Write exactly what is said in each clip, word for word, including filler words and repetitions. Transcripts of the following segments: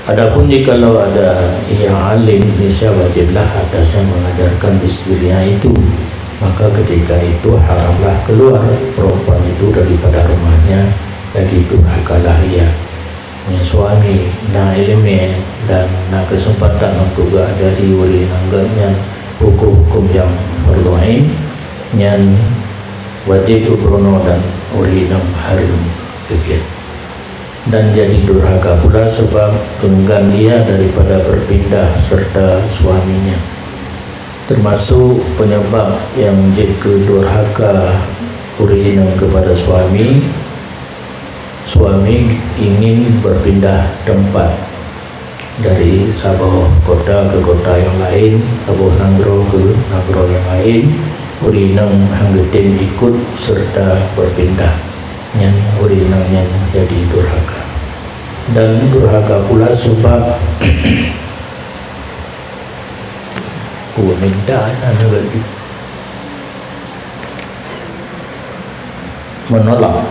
Adapun jikalau ada yang alim, niscaya wajiblah atasnya mengajarkan istrinya itu. Maka ketika itu haramlah keluar perempuan itu daripada rumahnya, lagi durhakalah ia. Meunyoe suami na iéleumé dan na keuseumpatan untuk geuajari ureuëng inong geuh nyan huköm-huköm nyang fardu ain, nyan wajéb geupeurunoe dan ureuëng inong hareuem teubiet. Dan jadi durhaka pula sabab enggan ia daripada berpindah serta suaminya. Termasuk penyebab nyang jeuet keu durhaka ureuëng inong kepada suami, suami ingin berpindah tempat dari saboh kota ke kota yang lain, saboh nanggroe ke nanggroe yang lain, ureuëng inong han geutem ikut serta berpindah. Nyan ureuëng inong nyan jadi durhaka. Dan durhaka pula sebab pemindah aneuk geuh menolak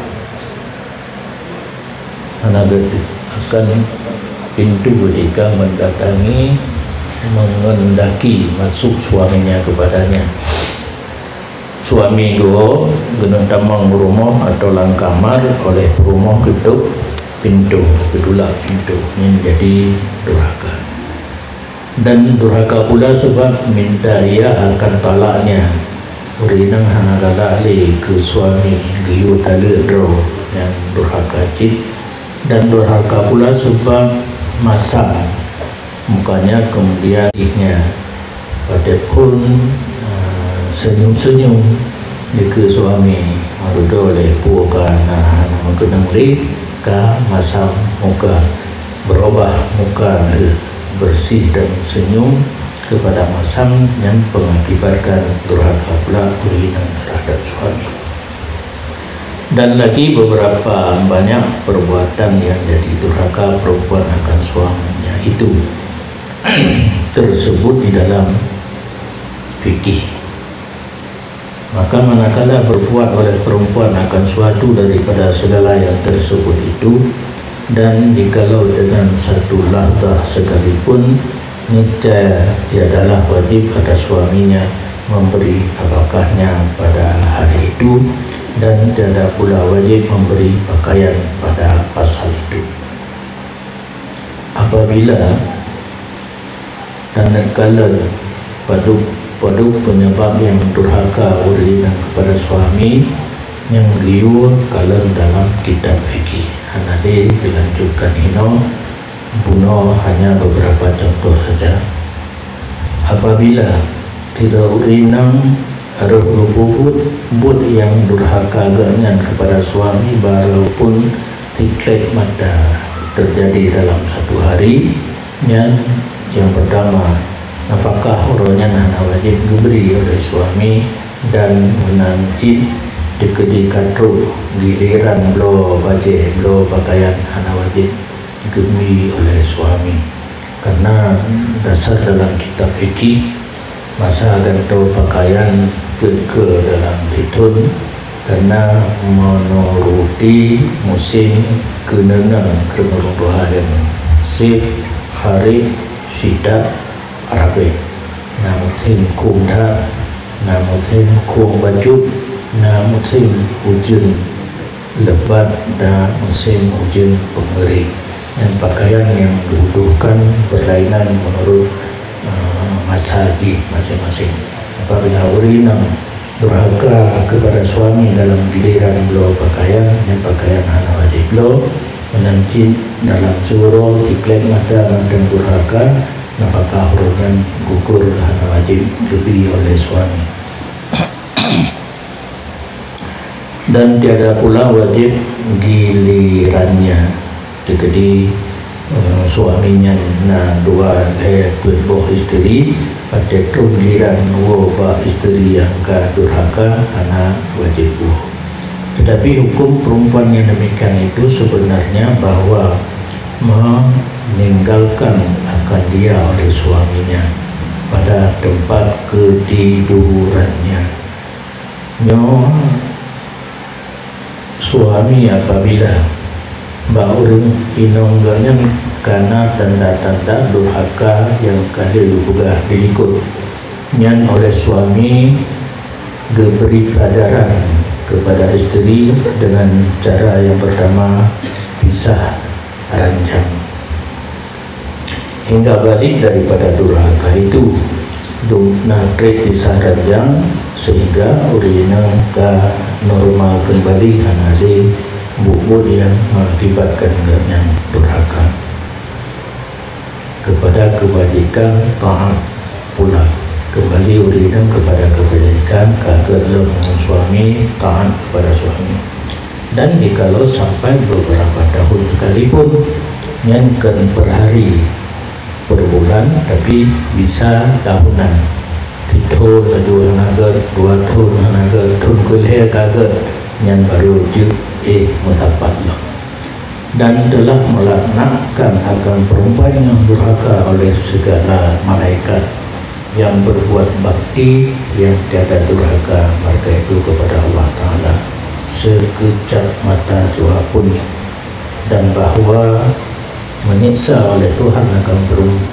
aneuk geuh akan pintu ketika mendatangi, mengendaki masuk suaminya kepadanya. Suami geuh geuneuk tamong rumoh atau lam kamar, oleh peurumoh geutôp pintu, geutulak pintu, nyan jadi durhaka. Dan durhaka pula sebab minta ia akan talaknya. Ureuëng inong hana galak lé keu suami geuyue taleuek droe, nyan durhaka cit. Dan durhaka pula sebab masam mukanya, kemudian jihnya watée phon, eh, senyum-senyum dikeue suami, meududoe lé peue ka na hana meukeunong lé, ka masam muka, berubah muka lheueh bersih dan senyum kepada masam, nyan pengakibatkan durhaka pula ureuëng inong terhadap suami. Dan lagi beberapa banyak perbuatan yang jadi durhaka perempuan akan suaminya itu tersebut di dalam fikih. Maka manakala berbuat oleh perempuan akan suatu daripada segala yang tersebut itu, dan jikalau dengan satu lafzah sekalipun, niscaya tiadalah wajib atas suaminya memberi nafkahnya pada hari itu, dan tiada pula wajib memberi pakaian pada pasal itu. Apabila taneuk kalon padub, padub penyebab nyang durhaka ureuëng inong kepada suami, nyang geuyue kalon dalam kitab fikih. Hana lé geulanjutkan inoe, bunoe hanya beberapa contoh saja. Apabila sidroe ureuëng inong rôh geupeubuet buet nyang durhaka geuhnyan kepada suami, walaupun sikléb mata terjadi dalam satu hari, nyan nyang pertama, nafkah uroe nyan hana wajéb geubri oleh suami, dan meunan cit dikeudi ka trok giliran bloe bajée, bloe pakaian hana wajéb geubri oleh suami. Karena dasar dalam kitab fikih, masa gantoe pakaian peuet keu dalam sithon, karena meunuruti musém keuneunang keu ureuëng tuha jameun, sif, kharif, syita, rabi. Na musém khueng that, na musém khueng bacut, na musém ujeuen lebat, dan musém ujeuen peungeuring. Nyan pakaian nyang dibutuhkan berlainan menurut, eh, masa jih masing-masing. Apabila ureuëng inong durhaka kepada suami dalam giliran bloe pakaian, nyan pakaian hana wajéb bloe, meunan cit dalam siuroe sikléb mata mantong durhaka, nafkah uroe nyan gugur, hana wajéb geubri oleh suami. Dan tiada pula wajéb gilirannya. Teukeudi, eh, suami nyan na dua lhée peuet boh isteri, watée troh giliran woe bak isteri nyang ka durhaka, hana wajéb woe. Tetapi hukum perempuan yang demikian itu sebenarnya bahwa meninggalkan akan dia oleh suaminya pada tempat ketidurannya. Nyoe suami apabila bak ureuëng inong geuhnyan Karena tanda-tanda durhaka nyang ka lheueh geupeugah di likot nyan oleh suami geubri peulajaran keupada isteri deungon cara nyang peurtama, pisah ranjang. Hingga balik daripada durhaka itu, dum na treb pisah ranjang, sehingga ureuëng inong ka normal keumbali, hana lé buet-buet nyang mengakibatkan gobnyan durhaka. Keupada keubajikan taát pula. Keumbali ureuëng inong keupada keubajikan, ka gét lom ngon suami, taát keupada suami. Dan jikalau sampai beberapa tahun sekalipun, nyan kon per hari, per bulan, tapi bisa tahunan. Sithon laju hana gét, dua thon hana gét, thon keulhèe ka gét, nyan baru jeuet éh meusapat lom. Dan telah melaknatkan akan perempuan yang durhaka oleh segala malaikat yang berbuat bakti yang tiada durhaka mereka itu kepada Allah Ta'ala sekejap mata jua pun, dan bahwa menyiksa oleh Tuhan akan perum-,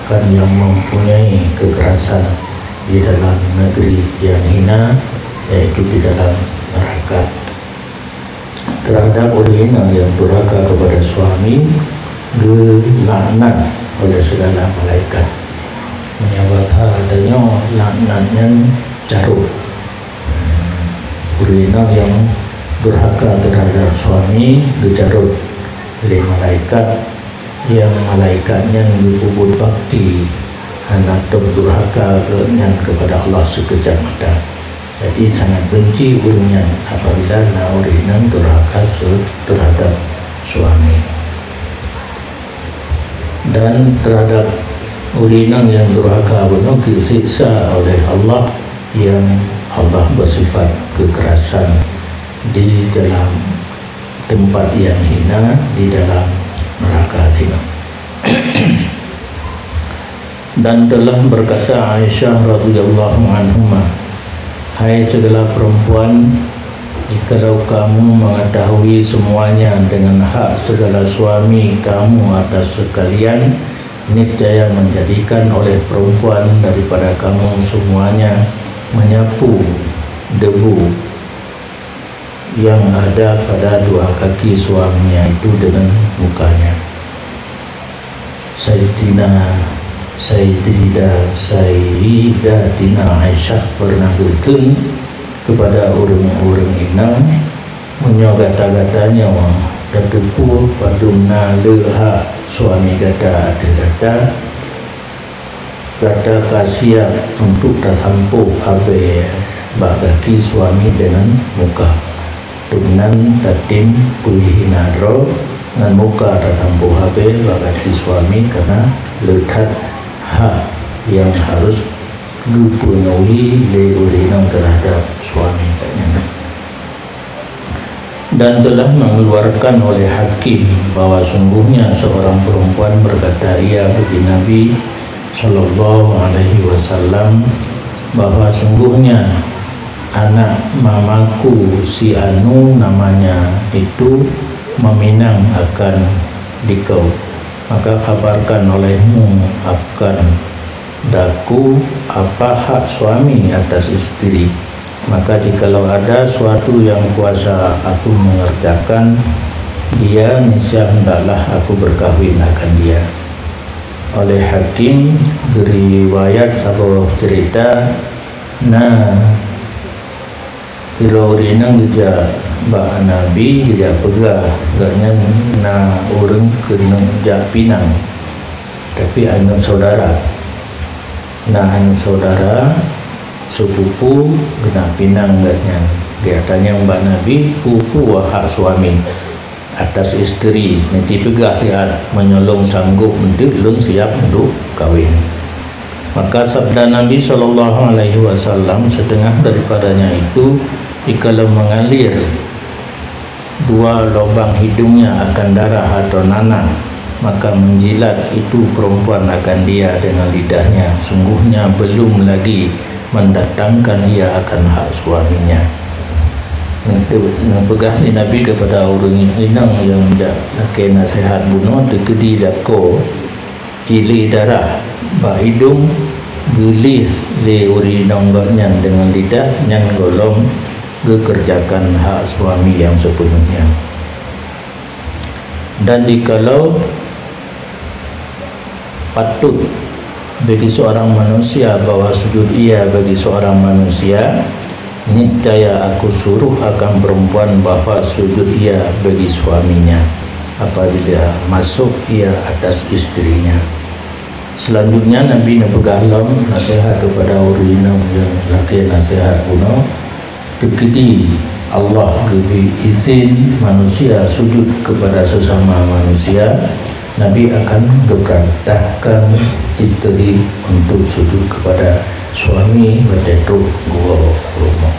akan yang mempunyai kekerasan di dalam negeri yang hina, yaitu di dalam neraka. Terhadap ureuëng inong nyang durhaka keupada suami, geulaknat oleh segala malaikat. Meunyoe bahasa tanyoe, laknat nyan carôt. Ureuëng inong nyang durhaka terhadap suami geucarôt lé malaikat, nyang malaikat nyan geupeubuet bakti, hana tom durhaka geuh nyan keupada Allah sikeujab mata. Jadi, sangat benci ureuëng nyan apabila na ureuëng inong durhaka se-, terhadap suami. Dan terhadap ureuëng inong nyang durhaka bunoe geuseksa oleh Allah, nyang Allah beusifat keukerasan di dalam teumpat nyang hina di dalam neuraka singoh. Dan telah berkata Aisyah radhiyallahu anhuma, "Hai segala perempuan, jikalau kamu mengetahui semuanya dengan hak segala suami kamu atas sekalian, niscaya menjadikan oleh perempuan daripada kamu semuanya menyapu debu yang ada pada dua kaki suaminya itu dengan mukanya." Saidina, Saidida, Saidatina Aisyah pernah geukheun kepada ureuëng-ureuëng inong, "Meunyoe gata-gata nyoe tateupeue padum na le hak suami gata ateueh gata, gata ka siap untuk tasampôh abée bak gaki suami deungon muka. Dum nan tatem peuhina droe ngon muka tasampôh abée bak gaki suami, karena le that hak nyang harôh geupeunuhi lé ureuëng inong teuhadab suami geuh nyan." Dan telah mengeluarkan oleh Hakim bahwa sungguhnya seorang perempuan berkata, ia bagi Nabi sallallahu alaihi wasallam, bahwa sungguhnya anak mamaku si Anu namanya itu meminang akan dikau, maka khabarkan olehmu akan daku apa hak suami atas istri. Maka jikalau ada suatu yang kuasa aku mengerjakan dia, niscaya hendaklah aku berkahwin akan dia. Oleh Hakim geuriwayat saboh cerita, na sidroe ureuëng inong geujak bak Nabi, geujak peugah gobnyan na ureuëng keuneuk jak pinang, tapi aneuëk saudara. Na aneuëk saudara, sepupu, geuna pinang gobnyan. Geutanyong bak Nabi, peue-peue hak suami atas istri, neujipeugah siat, meunyoe lôn sanggob eunteuk, lôn siap untuk kawin. Maka sabda Nabi sallallahu alaihi wasallam, setengah daripadanya itu jikalau mengalir dua lubang hidungnya akan darah atau nanah, maka menjilat itu perempuan akan dia dengan lidahnya, sungguhnya belum lagi mendatangkan ia akan hak suaminya. Neupeugah lé Nabi keupada ureuëng inong nyang jak lakée naseuhat bunoe, teukeudi lakoe ilée darah bak idong, geulieh lé ureuëng inong gobnyan deungon lidah, nyan gohlom geukeureujakan hak suami nyang seupeunoh nyan. Dan jikalau patut bagi seorang manusia bahwa sujud ia bagi seorang manusia, niscaya aku suruh akan perempuan bahwa sujud ia bagi suaminya apabila masuk ia atas isterinya. Selanjutnya, Nabi neupeugah lom naseuhat keupada ureuëng inong nyang lakée naseuhat bunoe, teukeudi Allah geubri idhin manusia sujud keupada seusama manusia, Nabi akan geupeurintahkan isteri untuk sujud keupada suami watée trok geuwoe rumoh.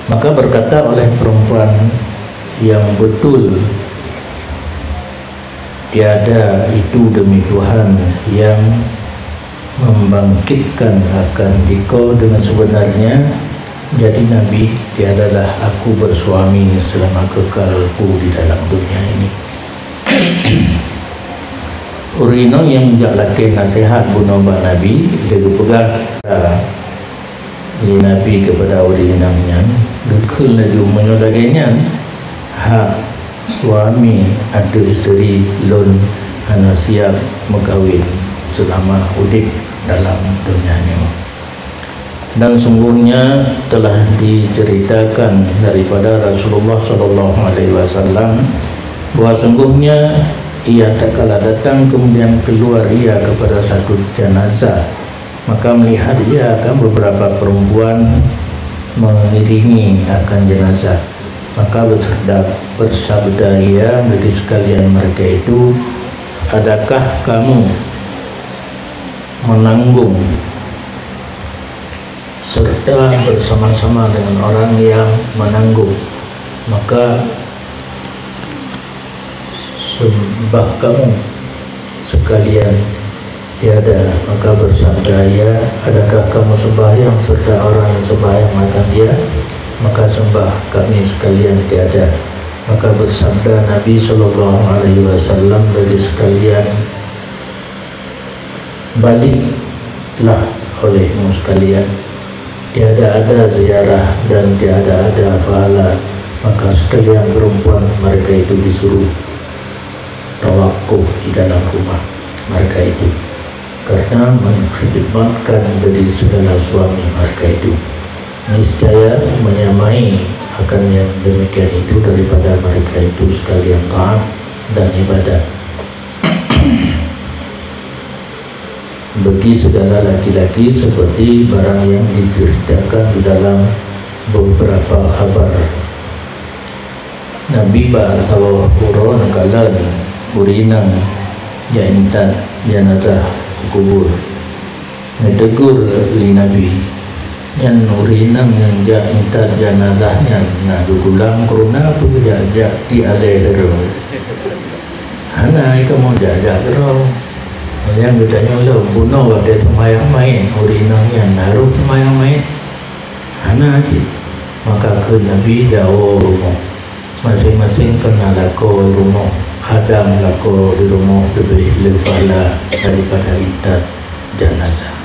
Maka berkata oleh perempuan yang betul, "Tiada itu demi Tuhan yang membangkitkan akan diko dengan sebenarnya, jadi Nabi, tiadalah aku bersuami selama kekalku di dalam dunia ini." Ureuëng inong nyang jak lakée naseuhat bunoe bak Nabi, lé geupeugah lé Nabi keupada ureuëng inong nyan, geukheun laju, "Meunyoe lagée nyan, hak suami ateueh isteri lôn hana siab meukawen seulama udeb dalam donya nyoe." Dan sungguhnya telah diceritakan daripada Rasulullah sallallahu alaihi wasallam bahwa sungguhnya ia tatkala datang kemudian keluar ia kepada satu jenazah, maka melihat ia akan beberapa perempuan mengiringi akan jenazah. Maka bersabda, bersabda ia bagi sekalian mereka itu, "Adakah kamu menanggung serta bersama-sama dengan orang yang menanggung?" Maka sembah kamu sekalian tiada. Maka bersabda ia, "Adakah kamu sembahyang serta orang yang sembahyang akan dia?" Maka sembah kami sekalian tiada. Maka bersabda Nabi sallallahu alaihi wasallam bagi sekalian, "Baliklah olehmu sekalian, tiada ada ziarah dan tiada ada pahala." Maka sekalian perempuan mereka itu disuruh tawakuf di dalam rumah mereka itu, karena mengkhidmatkan bagi segala suami mereka itu. Niscaya menyamai akan yang demikian itu daripada mereka itu sekalian taat dan ibadat bagi segala laki-laki, seperti barang yang diceritakan di dalam beberapa khabar. Nabi bak saboh uroe neukalon ureuëng inong jak intat janazah u kubur. Neutegur lé Nabi, nyan ureuëng inong nyang jak intat janazah nyan na geugulam kruna peue geujak-jak tiek alée uroe. Hana, kamoe jak-jak keudroe. Nyang geutanyong lom, bunoe watée seumayang mait, ureuëng inong nyan na rhoh seumayang mait? Hana cit. Maka kheun Nabi, "Jawoe rumoh." Maséng-maséng kon na lakoe rumoh, khadam lakoe di rumoh leubeh le pahala daripada intat janazah.